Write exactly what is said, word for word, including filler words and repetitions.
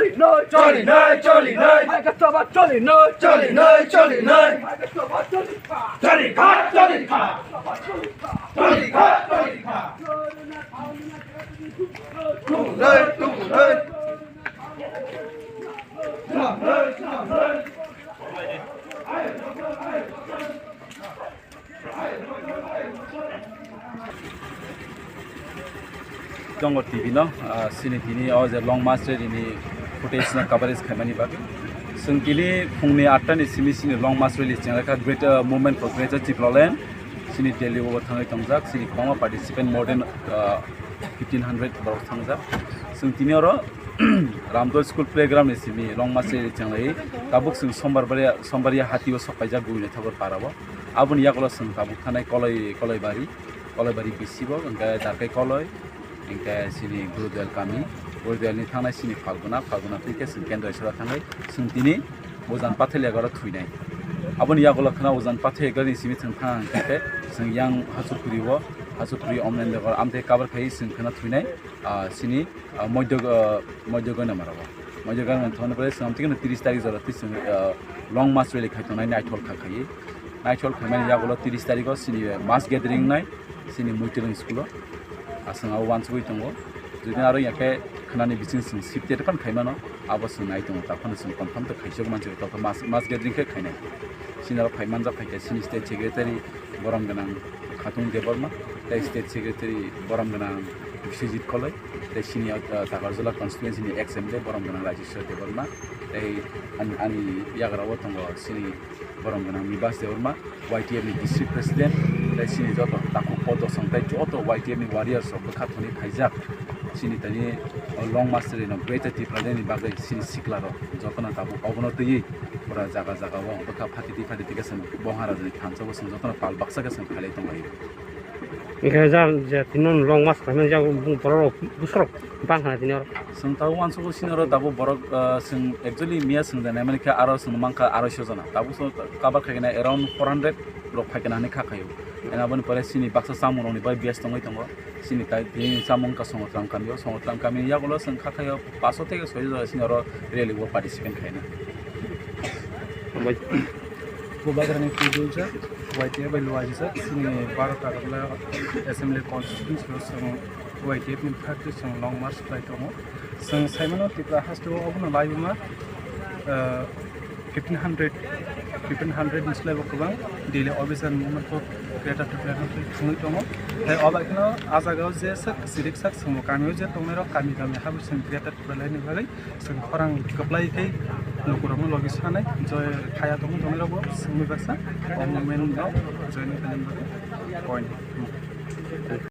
Choli noi, choli noi. Hai ka choba choli noi. Choli noi, choli noi. Hai ka choba choli kha. Choli kha, choli kha. Choli kha, choli kha. Tung noi, tung noi. Tung noi, tung noi. Tongo T V no, ah, sini tini o je long march rally ni footage no coverage khaimani bagwi. Chwng tini phungni atta ni simi sini long march rally chenglaikha Greater Movement for Greater Tipraland. Sini Delhi o thangwi tongjak, sini kwbangma participant more than, ah, fifteen hundred borok thangjak. Chwng tini oro Ramdol School Playground ni simi long march rally chenglai. Tabuk chwng Sombar baria, Sombaria hati o sok paijak Guwini Thapor para o. Aboni yagulo chwng tabuk thanai Koloi, Koloibari, Koloibari bisi bo, hwnkhe Darkai Koloi, hwnkhe sini Gurudel kami, Gurudel ni thangnai sini Phalguna, Phalguna twi khe chwng Kendra Isora thangnai, chwng tini Ujan Patheliagar o thwinai. Aboni yagulo khna Ujan Patheliagar ni simi chwng thang hwnkhe chwng yang Hachukuri o, Hachukuri Omnendagor amtwi cover khai chwng khna thwinai, ah, sini ah, Moidya, ah, Moidya Goinamara o. Moidya Goinamara thangna pore chwng tini tris tarik jora twi chwng, ah, long march rally khai tongnai naithok kha khaiwi. Naithok khaimani yagulo tris tarik o sini mass gathering nai, sini Muitwlwng school o. Aswng abo uansugwi tongo. Jodi aro yakhe khnani bising chwng sibte tei phano khaimano, abo chwng nai tongo. Taphano chwng confirm to khaijak mansi, tokha mass, mass gathering khe khainai. Sini aro phaimanjak khaikhe sini state secretary, borom gwnang Khatung Debbarma, tei State Secretary borom gwnang Biswajit Koloi, tei sini, uh, Takarjala constituency ni ex M L A borom gwnang Rajeshwar Debbarma, tei ani, ani yagra o tongo sini borom gwnang Nibas Debbarma, Y T F ni District President, tei sini joto takhuk podosong tei joto Y T F ni warriors rok bwkha thoni phaijak, sini tini, uh, long march rally no Greater Tipraland ni bagwi sini sikla rok jotono tabuk obono twiwi pura jaga jaga o bwkha phatiti phatiti khe chwng Bongha Raja ni thansa o chwng jotono pal baksa khe chwng khailai tonglaio. Hingke jang je tini long march khaimani jang borok rok bwsarok bang khana tini oro. Chwng tabuk uansukgo sini oro tabuk borok, ah, chwng actually miya chwng da naimani khe aro chwng mankha aroiso jona. Tabuk chwng cover khaikhe na around four hundred rok phaikhe na hinwi kha khaio. Eno aboni pore chini baksa chamung rokni bai base tongwi tongo. Chini tai tini chamung wngkha Songotram kami o. Songotram kami ni yagulo chwng kha khaio paso theke soi jora chini oro rally o participant khaina. Hambai. Bubagrani Kudujak, Y T F bai Luajijak, chini Bharat Agartala Assembly Constituency o chwng Y T F ni phaktwi chwng long march khlai tongo. Chwng saimano Tripura haste o obono laibuma, ah, fifteen hundred, fifteen hundred ni slai bo kwbang daily Abhijan movement kok Greater Tipraland thwngwi tongo. Tei obo kheno ah jagao je sak sirik sak chwngbo kamio je tongnairok kami kami habwi chwng Greater Tipraland ni bagwi chwng khorang kwplai khe lukurokno logi sanai, je khaya tongmung tongnairokbo swngwi baksa o movement no join khlaina bagwi point.